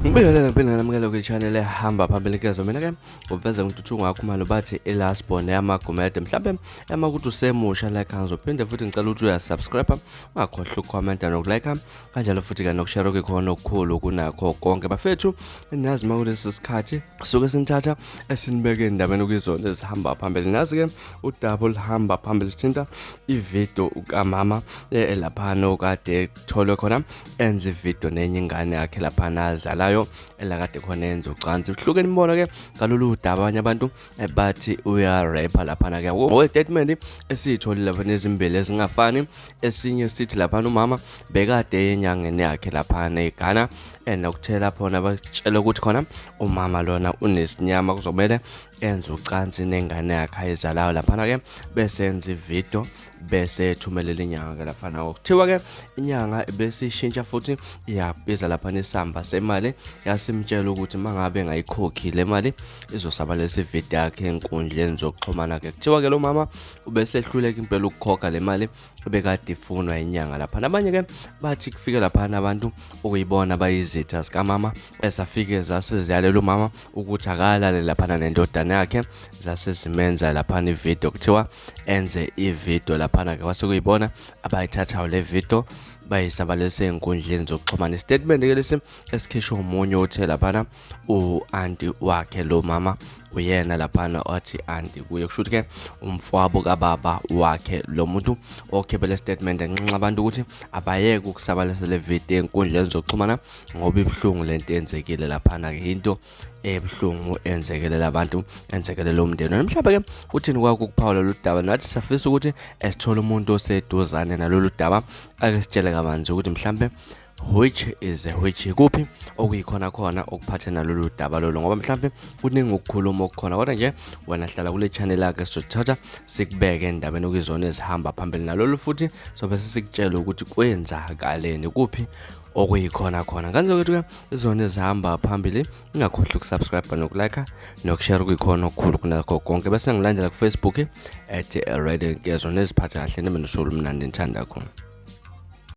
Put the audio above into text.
Ngibingelele ngiphinde ngamukele kwi-channel ehamba phambili kezo mina ke uveze ngintuthuko ngakhumalo bathi i-last born yamagumede mhlawumbe ema ukuthi usemusha like ngizophinde futhi ngicela ukuthi uyasubscribe ungakhohlwa ukukhomenta nokulike kanjalo futhi ke nokushare okukhona okukhulu kunakho konke bafethu. Nazi uma kulesi sikhathi suke sinithatha esinibeke endabeni okuyizona ezihamba phambili. Nazi ke udaba oluhamba phambili sithinta ividiyo kamama laphana okade etholwe khona enza ividiyo nenye ingane yakhe laphana azalayo elakade khona enza ucansi. Kuhlukene imibono ke ngalolu daba, abanye abantu bathi uyarapha laphana ke ngokwe-statement esiyitholile laphana ezimbili ezingafani. Esinye sithi laphana umama bekade enyangeni yakhe laphana eGhana, nokuthela phona batshela ukuthi khona umama lona unesinyama, kuzomele enze ucansi nengane yakhe ayizalayo laphana ke, bese enza ividiyo bese ethumelela inyanga ke laphana. Kuthiwa ke inyanga bese ishintsha futhi iyabiza laphana isamba semali, yasimtshela ukuthi mangabe engayikhokhi le mali izosabalisa ividiyo yakhe enkundleni zokuxhumana ke. Kuthiwa ke lo mama ubesehluleka impela ukukhokha le mali ebekade ifunwa inyanga laphana. Abanye ke bathi kufike laphana abantu okuyibona bayizitha zikamama esafike zase ziyalela umama ukuthi akalale laphana nendodana yakhe, zase zimenza laphana ividiyo, kuthiwa enze ividiyo laphana ke, kwase kuyibona abayithathayo le vidiyo bayisabalise ey'nkundleni zokuxhumana. Isitatimende ke lesi esikhishwe omunye othe laphana u-anti wakhe lo mama, uyena laphana wathi anti kuye, kusho ukuthi ke umfowabo kababa wakhe lo muntu okhiphe statement, enxenxa abantu ukuthi abayeke ukusabalisa le video ey'nkundleni zokuxhumana ngoba ibuhlungu lento eyenzekile laphana ke, into ebuhlungu enzekelela abantu, enzekelela umndeni. Mhlawumbe ke uthini kwakho ukuphawula lolu daba? Nathi siyafisa ukuthi esithole umuntu oseduzane nalolu daba ake sitshele kabanzi ukuthi mhlambe which is which, kuphi okuyikhona khona okuphathe nalolu daba lolo, ngoba mhlambe kuningi ukukhuluma okukhona. Kodwa nje wena hlala kule channel yakhe, sizothatha sikubeke endabeni okuyizona ezihamba phambili nalolu, futhi sobe sesikutshela ukuthi kwenzakaleni, kuphi okuyikhona khona. Kanti ke izona ezihamba phambili, ungakhohlwa ukusubscribe nokulike nokushare kuyikhona okukhulu kunakho konke, bese ngilandela ku-Facebook @RedNkezo. Neziphathe kahle, nibe nosuku olumnandi, nithanda khona.